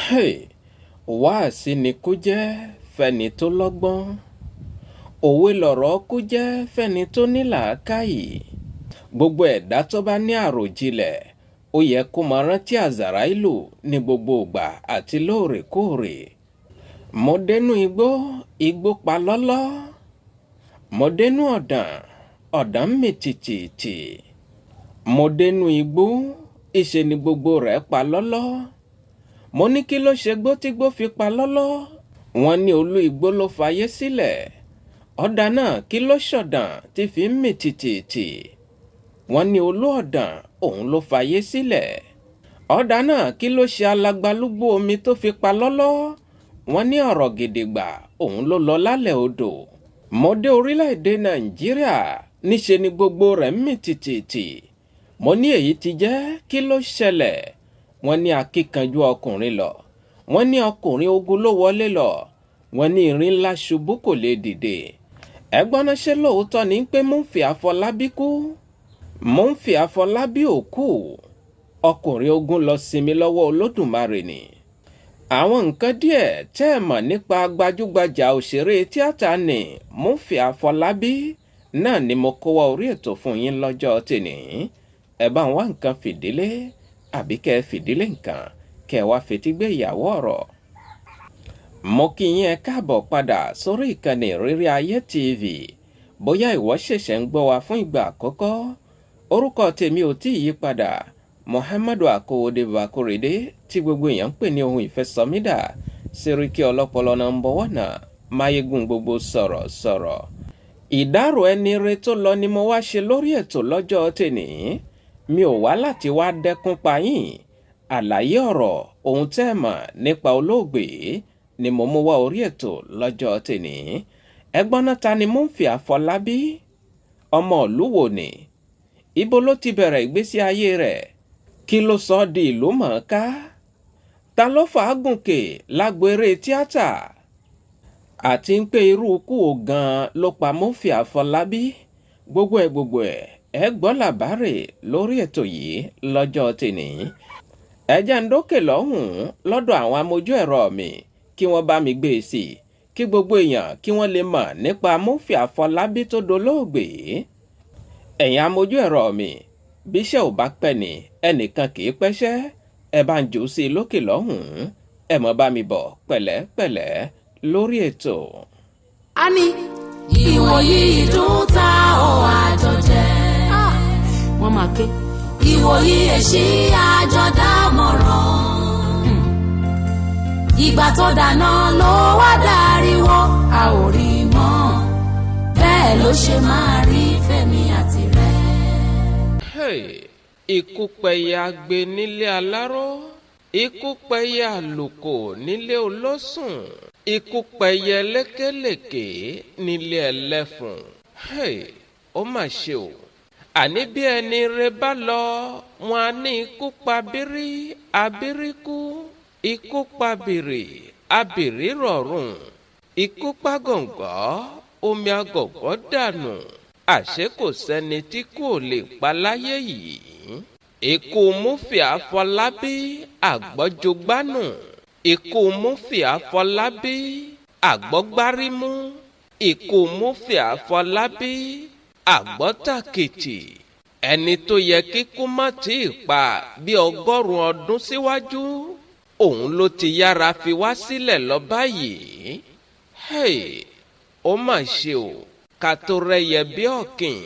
Hey, wáàsí ni kó jẹ́ fẹ́ni tó lọ́gbọ́n, òwe lọ̀rọ̀ kó jẹ́ fẹ́ni tó ní làákàyè. Gbogbo ẹ̀dá tó bá ní àròjinlẹ̀, ó yẹ kó máa rántí Àzàráìlù ní gbogbo ìgbà àti lóòrèkóòrè. Mo dénú igbó, igbó pa lọ́lọ́. Mo dénú ọ̀dàn, ọ̀dàn mì tìtìtì. Mo dénú igbó, ìṣe ni gbogbo rẹ̀ pa lọ́lọ́. Mo ní kí ló ṣe gbó tí gbó fi pa lọ́lọ́? Wọ́n ní olú igbó ló fayé sílẹ̀. Ọ̀dà náà kí ló ṣọ̀dàn tí fi ń mì tìtìtì? Wọ́n ní olú ọ̀dàn òun ló fayé sílẹ̀. Ọ̀dà náà kí ló ṣe alagbalúgbú omi tó fi pa lọ́lọ́? Wọ́n ní ọ̀rọ̀ gidigba òun ló lọ lálẹ́ odò. Mo dé orílẹ̀-èdè Nàìjíríà, níṣe ni gbogbo rẹ̀ ń mì tìtìtì. Mo ní èyí ti jẹ́, kí ló ṣẹlẹ̀? Wọ́n ní akíkanjú ọkùnrin lọ. Wọ́n ní ọkùnrin ogun ló wọlé lọ. Wọ́n ní irin ńlá ṣubú kò lè dìde. Ẹ̀gbọ́n náà, ṣé lóòótọ́ ni pé Murphy Àfọlábí kú? Murphy Àfọlábí ò kú. Ọkùnrin ogun lọ sinmi lọ́wọ́ Olódùmarè ni. Àwọn nǹkan díẹ̀ tẹ́ ẹ̀ mọ̀ nípa gbajúgbajà òṣèré tíátà ní Murphy Àfọlábí náà ni mo kó wá orí ètò fún yín lọ́jọ́ tèní. Ẹ bá ń wá nǹkan fìdílé àbí kẹ́ ẹ fìdílé nǹkan, kẹ́ ẹ wá fetí gbé ìyàwó ọ̀rọ̀. Mo kí yín, ẹ káàbọ̀ padà sórí ìkànnì Ìrírí Ayé TV. Bóyá ìwọ ṣẹ̀ṣẹ̀ ń gbọ́ wa fún ìgbà àkọ́kọ́, orúkọ tèmi ò tí ì yí padà, Muhammadu Akowode Bakorede, tí gbogbo èèyàn ń pè ní ohun ìfẹsọmídà Sẹ́ríkì ọlọ́pọlọ number one, máyégún gbogbo sọ̀rọ̀ sọ̀rọ̀. Ìdárò ẹni re tó lọ ni mo wá ṣe lórí ètò lọ́jọ́ tèní. Mi ò wá láti wá dẹ́kun pa yín. Àlàyé ọ̀rọ̀ ohun tẹ́ ẹ mọ̀ nípa olóògbé ni mo mú wá orí ètò lọ́jọ́ tèní. Ẹgbọ́n náà, ta ni Murphy Àfọlábí? Ọmọ ìlú wo ni? Ibo ló ti bẹ̀rẹ̀ ìgbésí ayé rẹ̀? Kí ló sọ ọ́ di ìlú mọ̀ọ́ká? Ta ló fà á gùnkè lágbo eré tíátà? Àti ń pé irú ikú wo gan-an ló pa Murphy Àfọlábí? Gbogbo ẹ̀ gbogbo ẹ̀, ẹ gbọ́ làbárè lórí ètò yìí lọ́jọ́ tèní. Ẹ jẹ́ ń dókè lọ́hùn-ún lọ́dọ̀ àwọn amójú ẹ̀rọ mi kí wọ́n bá mi gbé e sí i, kí gbogbo èèyàn kí wọ́n lè mọ̀ nípa Murphy Àfọlábí tó dolóògbé. Ẹ̀yin amójú ẹ̀rọ mi, bíṣẹ́ ò bá pẹ́ ni ẹnìkan kì í pẹ́ṣẹ́. Ẹ bá ń jò sí i lókè lọ́hùn-ún, ẹ mọ̀ bá mi bọ̀ pẹ̀lẹ́pẹ̀lẹ́ lórí ètò. A ní ìwòyí ìdún ta ò àjọ jẹ. Wọ́n máa ké. Ìwòyí èsì àjọ dámọ̀ràn. Ìgbà tó dáná ló wá dáríwó, a ò rí mọ́. Bẹ́ẹ̀ ló ṣe máa rí fẹ́mi àti rẹ̀. Hey, ikú pẹyẹ agbe nílé aláró, ikú pẹyẹ àlùkò nílé olósùn, ikú pẹyẹ lékelèké nílé ẹlẹ́fùn. Hey, ó mà ṣe o. Àní bí ẹni rẹ bá lọ, wọn á ní ikú pa bírí, abírí kú, ikú pa bìrì, abìrí rọ̀rùn, ikú pa gọ̀ǹgọ̀, omi agọ̀gọ̀ dànù. Àṣé kò sẹ́ni tí kò lè pa láyé yìí. Ikú Murphy Àfọlábí àgbọ́jọgbánù, ikú Murphy Àfọlábí àgbọ́gbárímú, ikú Murphy Àfọlábí àgbọ́tàkìtì. Ẹni tó yẹ kíkú má tí ì pa bí 100 ọdún síwájú, òun ló ti yára fi wá sílẹ̀ lọ báyìí. Hey, ó mà ṣe o. Ká tó rẹ́yẹ bí ọ̀kìn,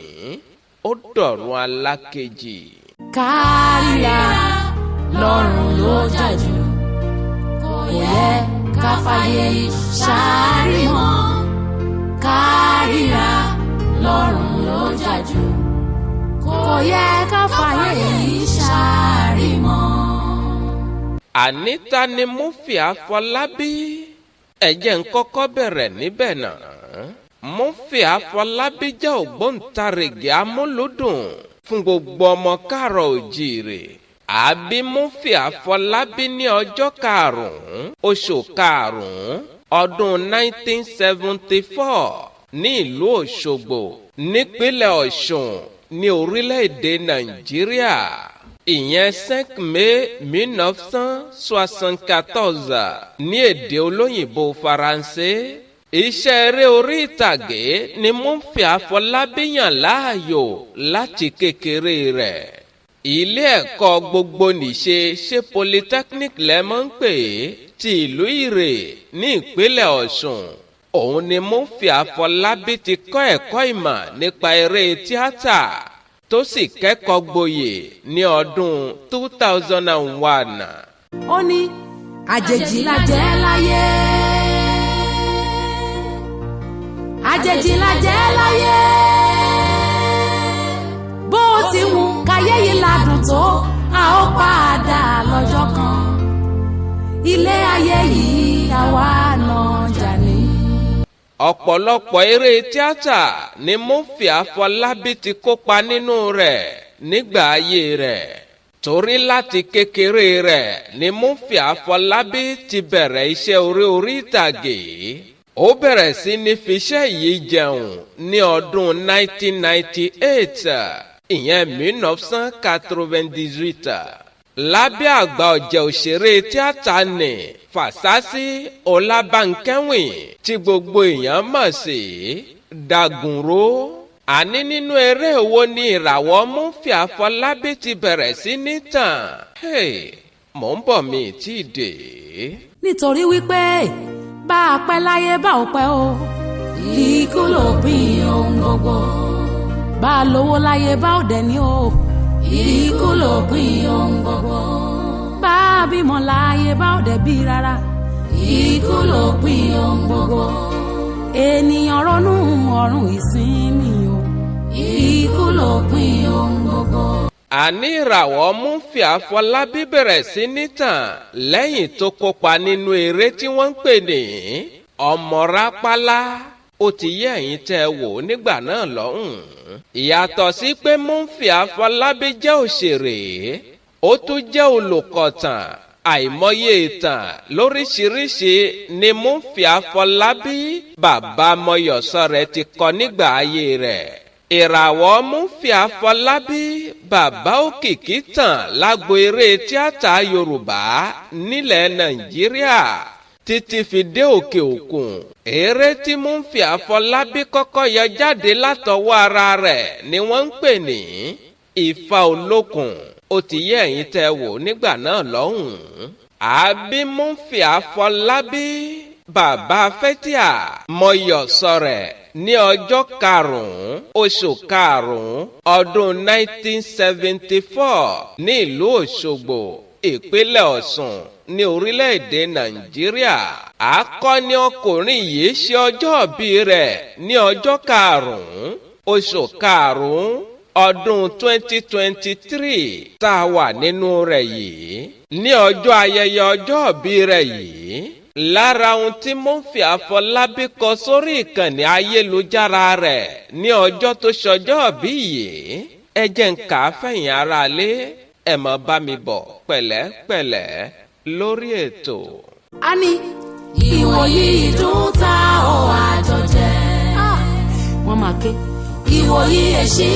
ó dọ̀run alákejì. Kárìíra lọ́rùn ló jà jù, kò yẹ ká fàyè ṣáárì mọ́. Kárìíra lọ́rùn ló jà jù, kò yẹ ká fàyè ṣáárì mọ́. Àní ta ni Murphy Àfọlábí? Ẹ jẹ́ ń kọ́kọ́ bẹ̀rẹ̀ níbẹ̀ náà. Murphy Àfọlábí jẹ́ ògbóǹtarìgì amúlùdùn fún gbogbo ọmọ káàrọ̀ òjìrè. Àbí Murphy Àfọlábí ní ọjọ́ 5, oṣù 5, ọdún 1974 ní ìlú Òṣogbo, nípínlẹ̀ Ọ̀ṣun, ní orílẹ̀-èdè Nàìjíríà. Ìyẹn 5 mai 1974 ní èdè olóyìnbó Faransé. Iṣẹ́ eré orí ìtàgé ni Murphy Àfọlábí yàn láàyò láti kékeré rẹ̀. Ilé ẹ̀kọ́ gbogbo nìṣe, ṣé polytechnic lẹ́mọ́ ń pè é, ti ìlú Ìrè ní ìpínlẹ̀ Ọ̀ṣun, òun ni Murphy Àfọlábí ti kọ́ ẹ̀kọ́ ìmọ̀ nípa eré tíátà, tó sì kẹ́kọ̀ọ́ gboyè ní ọdún 2001. Ó ní Àjèjì la jẹ́ láyé, àjèjì la jẹ́ láyé. Bó ti wù káyé yìí ládùn tó, a ó padà lọ́jọ́ kan. Ilé ayé yìí, àwa náà jà ní. Ọ̀pọ̀lọpọ̀ eré tíátà ni Murphy Àfọlábí ti kópa nínú rẹ̀ nígbà ayé rẹ̀, torí láti kékeré rẹ̀ ni Murphy Àfọlábí ti bẹ̀rẹ̀ iṣẹ́ orí orí ìtàgé. Ó bẹ̀rẹ̀ sí ní fiṣẹ́ yìí jẹun ní ọdún 1998, ìyẹn 1998, lábẹ́ àgbà ọ̀jẹ̀ òṣèré tíátà ní Fàṣásí Ọlábànkẹ́wìn, tí gbogbo èèyàn mọ̀ sí Dàgùnró. Àní nínú eré wo ni ìràwọ̀ Murphy Àfọlábí ti bẹ̀rẹ̀ sí ní tàn? Hey, mò ń bọ̀, mi tí ì dé. Nítorí wípé bá a pẹ́ láyé, bá ò pẹ́ o, ikú ló pín ohun gbogbo. Bá a lówó láyé, bá ò dẹ̀ ní o, ikú ló pín ohun gbogbo. Bá a bímọ láyé, bá ò dẹ̀ bí rárá, ikú ló pín ohun gbogbo. Ènìyàn ronú ọ̀run ìsinmi o, ikú ló pín ohun gbogbo. Àní ìràwọ̀ Murphy Àfọlábí bẹ̀rẹ̀ sí ní tàn lẹ́yìn tó kópa nínú eré tí wọ́n ń pè ní Ọmọ Rápálá. Ó ti yé ẹ̀yin tẹ́ ẹ wò nígbà náà lọ́hùn-ún. Ìyàtọ̀ sí pé Murphy Àfọlábí jẹ́ òṣèré, ó tún jẹ́ olùkọ̀tàn. Àìmọye ìtàn lóríṣiríṣi ni Murphy Àfọlábí bàbá Mọyọ̀sọ́rẹ́ ti kọ nígbà ayé rẹ̀. Ìràwọ̀ Murphy Àfọlábí bàbá òkìkí tàn lágbo eré tíátà Yorùbá nílẹ̀ Nàìjíríà títí fi dé òkè òkun. Eré tí Murphy Àfọlábí kọ́kọ́ yọ jáde látọwọ́ ara rẹ̀ ni wọ́n ń pè ní Ifá Olókun. Ó ti yé ẹ̀yin tẹ́ wò nígbà náà lọ́hùn-ún. Àbí Murphy Àfọlábí bàbá Fẹ́tíà Mọyọ̀sọ̀rẹ̀ ní ọjọ́ 5 oṣù 5 ọdún 1974 ní ìlú Òṣogbo, ìpínlẹ̀ Ọ̀ṣun, ní orílẹ̀-èdè Nàìjíríà. Akọni ọkùnrin yìí ṣe ọjọ́ ìbí rẹ̀ ní ọjọ́ 5 oṣù 5 ọdún 2023 tá a wà nínú rẹ̀ yìí. Ní ọjọ́ ayẹyẹ ọjọ́ ìbí rẹ̀ yìí, lára ohun tí Murphy Àfọlábí kọ sórí ìkànnì ayélujára rẹ̀ ní ọjọ́ tó ṣọjọ́ ìbí yìí, ẹ jẹ́ n kà á fẹ̀yìn aráalé. Ẹ máa bá mi bọ̀ pẹ̀lẹ́pẹ̀lẹ́ lórí ètò. A ní Ìwòyí ìdún ta ò àjọ jẹ. Wọ́n máa ké. Ìwòyí èsì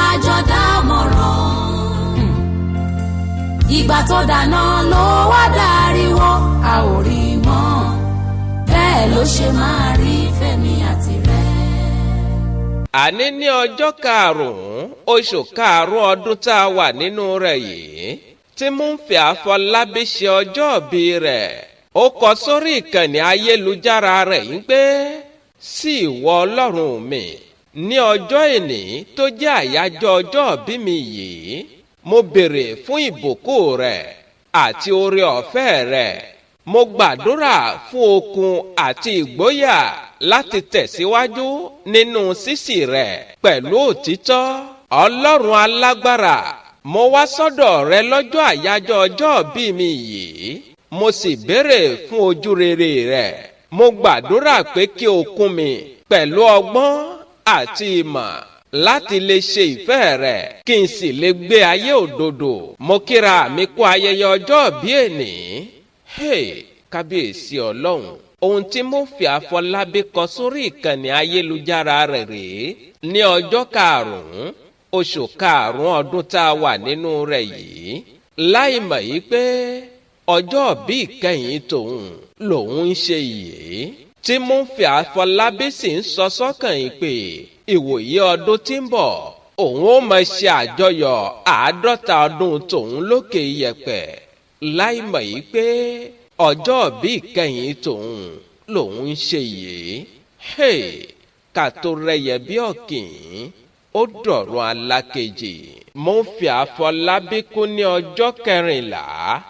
àjọ dámọ̀ràn. Ìgbà tó dáná ló wá dariwo, a ò rí mọ́. Bẹ́ẹ̀ ló ṣe máa rí fẹ́mi àti rẹ̀. Àní ní ọjọ́ 5 oṣù 5 ọdún tá a wà nínú rẹ̀ yìí tí Murphy Àfọlábí ṣe ọjọ́ ìbí rẹ̀, ó kọ sórí ìkànnì ayélujára rẹ̀ yìí pé, "Sí ìwọ Ọlọ́run mi, ní ọjọ́ ìní tó jẹ́ àyájọ́ ọjọ́ ìbí mi yìí, mo béèrè fún ìbùkún rẹ̀ àti oore ọ̀fẹ́ rẹ̀. Mo gbàdúrà fún okun àti ìgboyà láti tẹ̀síwájú nínú sísì rẹ̀ pẹ̀lú òtítọ́. Ọlọ́run alágbára, mo wá sọ́dọ̀ rẹ lọ́jọ́ àyájọ́ ọjọ́ ìbí mi yìí, mo sì béèrè fún ojú rere rẹ̀. Mo gbàdúrà pé kí o kún mi pẹ̀lú ọgbọ́n àti ìmọ̀ láti lè ṣe ìfẹ́ rẹ̀, kí n sì lè gbé ayé òdodo. Mo kíra mi kú ayẹyẹ ọjọ́ ìbí èní." Hey, kábíyèsí Ọlọ́run! Ohun tí Murphy Àfọlábí kọ sórí ìkànnì ayélujára rẹ̀ rèé ní ọjọ́ 5 oṣù karùn-ún ọdún tá a wà nínú rẹ̀ yìí, láì mọ̀ yìí pé ọjọ́ bí ìkẹyìn tòun lòun ń ṣe yìí, tí Murphy Àfọlábí sì ń sọ sọ́kàn yìí pé ìwòye ọdún tí ń bọ̀ òun ó máa ṣe àjọyọ̀ 50 ọdún tòun lókè iyẹ̀pẹ̀, láì mọ̀ yìí pé ọjọ́ bí ìkẹyìn tòun lòun ń ṣe yìí. Hey, ká tó rẹyẹ bí ọ̀kìn ó dọ̀run alákejì. Murphy Àfọlábí kú ní ọjọ́ 14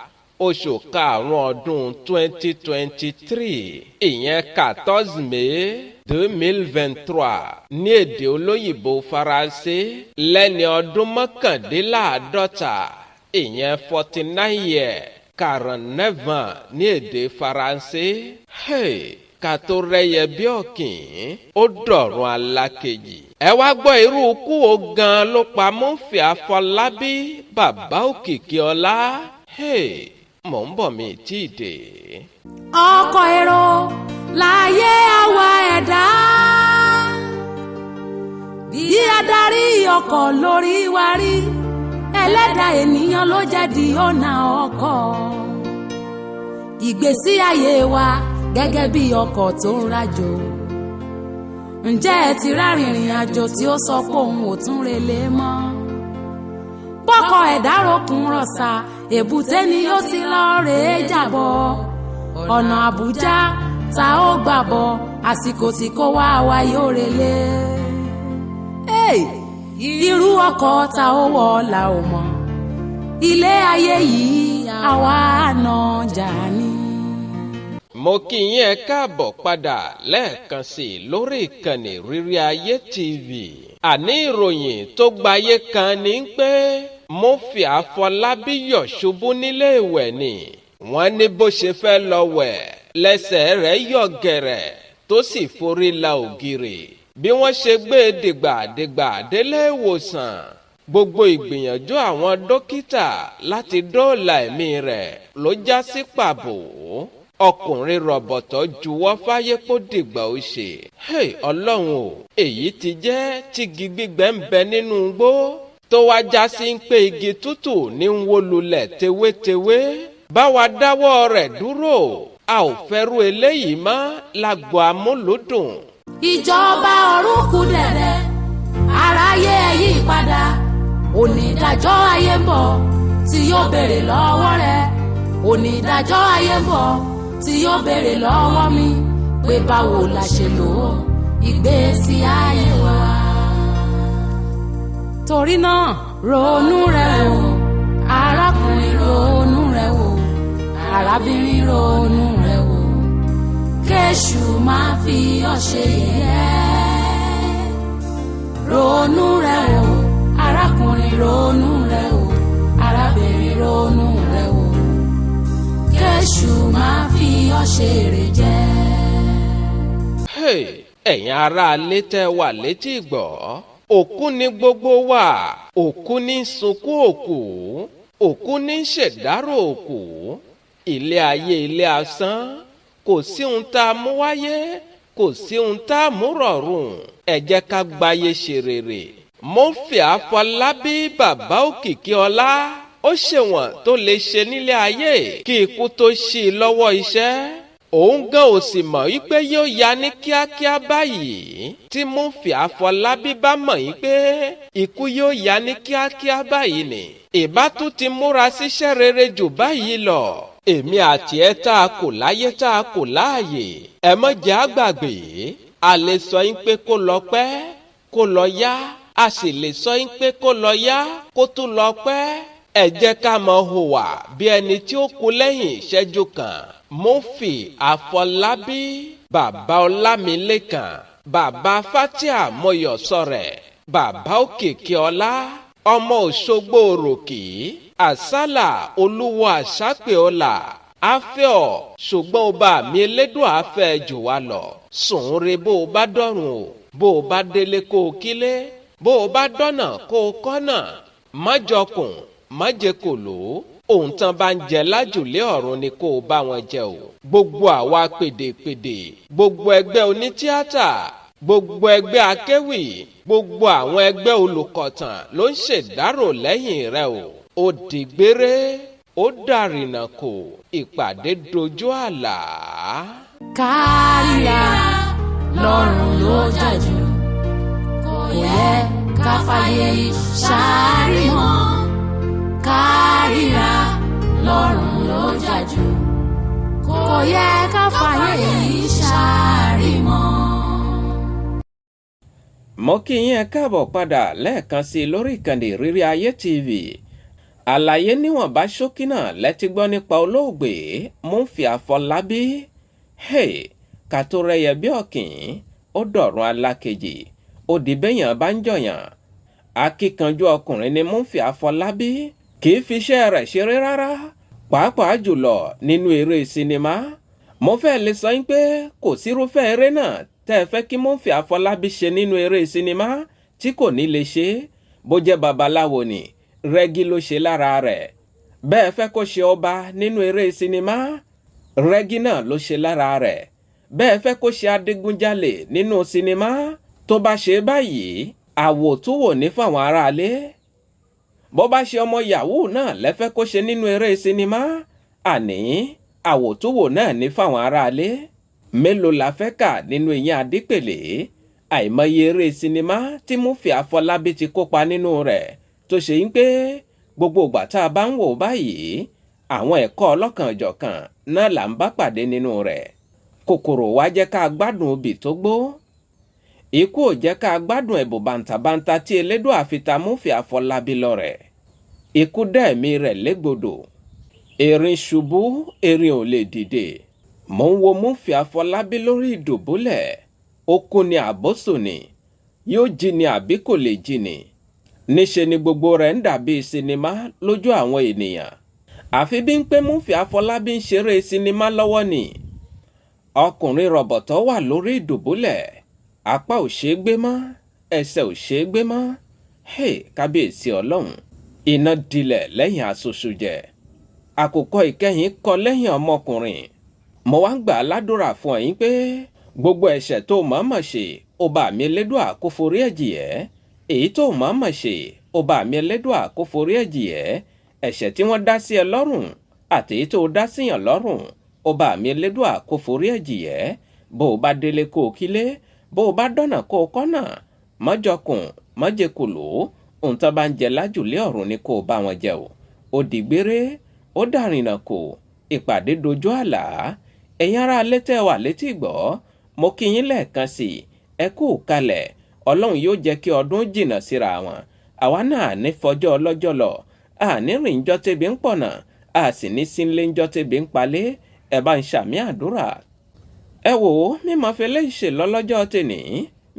oṣù karùn-ún ọdún 2023, ìyẹn 14 mai 2023 ní èdè olóyìnbó Faransé, lẹ́ni ọdún 49, ìyẹn 49 years 49 ní èdè Faransé. Hey, ká tó rẹ́yẹ bí ọ̀kìn ó dọ̀run alákejì. Ẹ wá gbọ́ irú ikú wo gan ló pa Murphy Àfọlábí bàbá Òkìkí Ọlá. Hey, mò ń bọ̀, mi tí ì dé. Ọkọ̀ èrò láyé àwa ẹ̀dá, bí adarí ọkọ̀ lórí wa rí, ẹlẹ́dàá ènìyàn ló jẹ́ di ọ̀nà ọkọ̀. Ìgbésí ayé wa gẹ́gẹ́ bí ọkọ̀ tó ń rájò. Ǹjẹ́ ẹ ti rárìnrìn àjò tí ó sọ pé òun ò tún relé mọ́? Bọ́kọ̀ ẹ̀dá rokun rọ̀ṣà, èbúté ni ó ti lọ rèé jàbọ̀. Ọ̀nà Àbújá ta ó gbà bọ̀, àsìkò tí kò wá wa yóò relé. Hey! Irú ọkọ̀ ta ó wọ̀ la ò mọ̀. Ilé ayé yìí àwa àna jà ní. Mo kí yín, ẹ káàbọ̀ padà lẹ́ẹ̀kan sí i lórí ìkànnì Rírí Ayé TV. Àní ìròyìn tó gbayé kan ní pé Murphy Àfọlábí yọ̀ ṣubú nílé ìwẹ̀ ni. Wọ́n ní bó ṣe fẹ́ lọ wẹ̀ lẹ́sẹ̀ rẹ̀ yọ̀ gẹ̀rẹ̀ tó sì forí la ògiri. Bí wọ́n ṣe gbé e dìgbàdìgbà délé ìwòsàn, gbogbo ìgbìyànjú àwọn dókítà láti dóòlà ẹ̀mí rẹ̀ ló já sí pàbó. Ọkùnrin rọ̀bọ̀tọ̀ juwọ́ fáyé kó dìgbà ó ṣe. Hey, Ọlọ́run o, èyí ti jẹ́ tígi gbígbẹ ń bẹ nínú igbó tó wá já sí ń pé igi tútù ní ń wó lulẹ̀ tewétewé. Bá wa dáwọ́ rẹ̀ dúró, a ò fẹ́rù eléyìí mọ́ lágbo amúlùdùn. Ìjọba ọ̀run kù dẹ̀dẹ̀, aráyé ẹ yí padà. Onídàájọ́ ayé ń bọ̀ tí yóò béèrè lọ́wọ́ rẹ. Onídàájọ́ ayé ń bọ̀ tí yóò béèrè lọ́wọ́ mi pé báwo la ṣe lò ó ìgbésí ayé wa. Torí náà ronú rẹ wò, arákùnrin, ronú rẹ wò, arábìnrin, ronú rẹ wò, kéṣù máa fi ọ́ ṣe yẹ̀yẹ́. Ronú rẹ wò, arákùnrin, ronú rẹ wò, arábìnrin, ronú rẹ wò, kéṣù máa fi ọ́ ṣe èrè jẹ. Hey, ẹ̀yin aráalé tẹ́ wà létí ìgbọ́, òkú ni gbogbo wa. Òkú ní sunkún òkú, òkú ní ṣèdárò òkú. Ilé ayé ilé asán, kò sí ohun tá a mú wáyé, kò sí ohun tá a mú rọ̀rùn. Ẹ jẹ́ ká gbáyé ṣe rere. Murphy Àfọlábí bàbá Òkìkí Ọlá ó ṣèwọ̀n tó lè ṣe nílé ayé kí ikú tó ṣí i lọ́wọ́ iṣẹ́. Òun gan ò sì mọ̀ wípé yóò ya ní kíákíá báyìí. Tí Murphy Àfọlábí bá mọ̀ wípé ikú yóò ya ní kíákíá báyìí ni, ìbá tún ti múra síṣẹ́ rere jù báyìí lọ. Èmi àti ẹ tá a kò láyé, tá a kò láàyè, ẹ mọ̀ jẹ́ àgbàgbé. A lè sọ yín pé kó lọ pẹ́ kó lọ yá, a sì lè sọ yín pé kó lọ yá kó tún lọ pẹ́. Ẹ jẹ́ ká mọ̀ hùwà bí ẹni tí ó kú lẹ́yìn ìṣẹ́jú kan. Murphy Àfọlábí bàbá Ọlámilékan, bàbá Fatia Mọ́yọ̀sọ̀rẹ̀, bàbá Òkìkí Ọlá, ọmọ Òṣogbo òròkì àsálà olúwo àṣàpè ọlà afẹ́ ọ, ṣùgbọ́n ọba mi Elédùn afẹ́ jù wá lọ. Sùn re bó o bá dọ̀rùn o, bó o bá délé kó o kílé, bó o bá dọ́nà kó o kọ́nà. Májọkùn májèkòló, ohun tán bá ń jẹ lájùlé ọ̀run ni kó o bá wọn jẹ o. Gbogbo àwa pèdèpèdè, gbogbo ẹgbẹ́ onítíátà, Gbogbo ẹgbẹ́ akéwì, gbogbo àwọn ẹgbẹ́ olùkọ̀tàn ló ń ṣèdárò lẹ́yìn rẹ̀ o. Ó dìgbére, ó dàrìnà kò, ìpàdé dojú àlá. Kárìíra lọ́rùn ló jà jù, kò yẹ ká fàyè ṣáárì mọ́. Kárìíra lọ́rùn ló jà jù, kò yẹ ká fàyè ṣáárì mọ́. Mo kí yín, ẹ káàbọ̀ padà lẹ́ẹ̀kan sí i lórí ìkànnì Ìrírí Ayé TV. Àlàyé níwọ̀nba ṣókí náà lẹ́tí gbọ́ nípa olóògbé Murphy Àfọlábí. Hey, ká tó rẹ́yẹ bí ọ̀kìn, ó dọ̀run alákejì, ó di béèyàn bá ń jọ̀yàn. Akíkanjú ọkùnrin ni Murphy Àfọlábí, kì í fiṣẹ́ rẹ̀ ṣeré rárá, pàápàá jùlọ nínú eré sinimá. Mo fẹ́ lè sọ yín pé kò sírúfẹ́ eré náà tẹ́ ẹ fẹ́ kí Murphy Àfọlábí ṣe nínú eré sinimá tí kò ní lè ṣe. Bó jẹ́ babaláwo ni, rẹ́gí ló ṣe lára rẹ̀. Bẹ́ẹ̀ fẹ́ kó ṣe ọba nínú eré sinimá, rẹ́gí náà ló ṣe lára rẹ̀. Bẹ́ẹ̀ fẹ́ kó ṣe adigunjalè nínú sinimá, tó bá ṣe báyìí, àwòtúwò ní fáwọn aráalé. Bó bá ṣe ọmọ yahoo náà lẹ́fẹ́ kó ṣe nínú eré sinimá, àní àwòtúwò náà ní fáwọn aráalé. Mélòó la fẹ́ kà nínú ìyẹn Adípèlé? Àìmọye eré sinimá tí Murphy Àfọlábí ti kópa nínú rẹ̀ tó ṣe ń pé gbogbo ìgbà tá a bá ń wò báyìí, àwọn ẹ̀kọ́ ọlọ́kanòjọ̀kan náà là ń bá pàdé nínú rẹ̀. Kòkòrò wá jẹ́ ká gbádùn obì tó gbó, ikú ò jẹ́ ká gbádùn ẹ̀bùn bàǹtàbàǹtà tí Elédùà fi ta Murphy Àfọlábí lọ́rẹ. Ikú dá ẹ̀mí rẹ̀ légbodò. Erin ṣubú, erin ò lè dìde. Mò ń wo Murphy Àfọlábí lórí ìdùbúlẹ̀. Ó kú ni àbósùn ni, yóò jí ni àbí kò lè jí ni? Níṣe ni gbogbo rẹ̀ ń dàbí sinimá lójú àwọn ènìyàn, àfi bí ń pé Murphy Àfọlábí ń ṣeré sinimá lọ́wọ́ ni. Ọkùnrin rọ̀bọ̀tọ̀ wà lórí ìdùbúlẹ̀, apá ò ṣeé gbé mọ́, ẹsẹ̀ ò ṣeé gbé mọ́. Hey, kábíyèsí Ọlọ́run! Iná dilẹ̀ lẹ́yìn aṣoṣo jẹ, àkùkọ ìkẹyìn kọ lẹ́yìn ọmọkùnrin. Mo wá ń gbà á ládùúrà fún ẹ̀yin pé gbogbo ẹ̀ṣẹ̀ tó mọ̀ọ́mọ̀ ṣe, ọba mi Elédùà kó forí ẹ̀ jì ẹ́. Èyí tó mọ̀ọ́mọ̀ ṣe, ọba mi Elédùà kó forí ẹ̀ jì ẹ́. Ẹ̀ṣẹ̀ tí wọ́n dá sí ẹ lọ́rùn àti èyí tó dá síyàn lọ́rùn, ọba mi Elédùà kó forí ẹ̀ jì ẹ́. Bó o bá délé, kó o kílé. Bó o bá dọ̀nà, kó o kọ́nà. Mọ́jọkùn mọ́jẹkùlù, ohun tó bá ń jẹ lájùlé ọ̀run ni kó o bá wọn jẹ o. Ó dìgbére, ó dàrìnà kò, ìpàdé dojú àlá. Ẹ̀yin ará létẹ́ wà létí gbọ́, mo kí yín lẹ́ẹ̀kan sí i, ẹ kú kalẹ̀. Ọlọ́run yóò jẹ́ kí ọdún jìnnà síra wọn. Àwa náà ní fọjọ́ ọlọ́jọ́ lọ, àní rìn jọ́ tẹ́bi ń pọ̀nà, a sì ní sínlé ńjọ́ tẹ́bi ń palẹ̀. Ẹ bá ń ṣàmì àdúrà. Ẹ wò ó, mímọ fi eléyìí ṣe lọ́lọ́jọ́ tèní.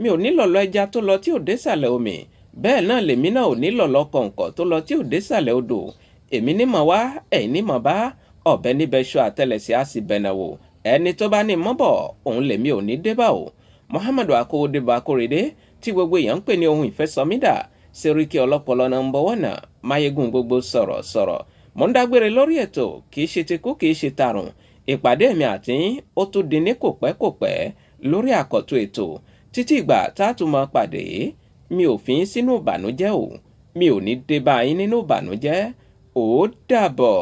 Mi ò ní lọ́lọ́ ẹja tó lọ tí ò désàlẹ̀ omi, bẹ́ẹ̀ náà lèmi náà ò ní lọ́lọ́ kọ̀ǹkọ̀ tó lọ tí ò désàlẹ̀ odò. Èmi ní mọ̀ wá, ẹ̀yin ní mọ̀ bá ọ̀bẹ níbẹ̀ ṣọ àtẹlẹsẹ̀ á sì bẹ̀nà wò. Ẹni tó bá ní mọ́bọ̀ òun lèmi ò ní débà o. Muhammadu Akówódébọ̀ Akórèdé tí gbogbo èèyàn ń pè ní ohun ìfẹ́sọmídà, Sẹ́ríkì ọlọ́pọlọ náà ń bọ̀wọ̀ náà máyégún gbogbo sọ̀rọ̀ sọ̀rọ̀. Mò ń dágbére lórí ètò, kì í ṣe tikú, kì í ṣe tarùn. Ìpàdé mi àti ó tún di ní kò pẹ́ kò pẹ́ lórí àkọ́tún ètò. Títí ìgbà tá a tún máa pàdé, mi ò fi yín sínú ìbànújẹ́ o, mi ò ní dé bá yín nínú ìbànújẹ́. Ó dàbọ̀.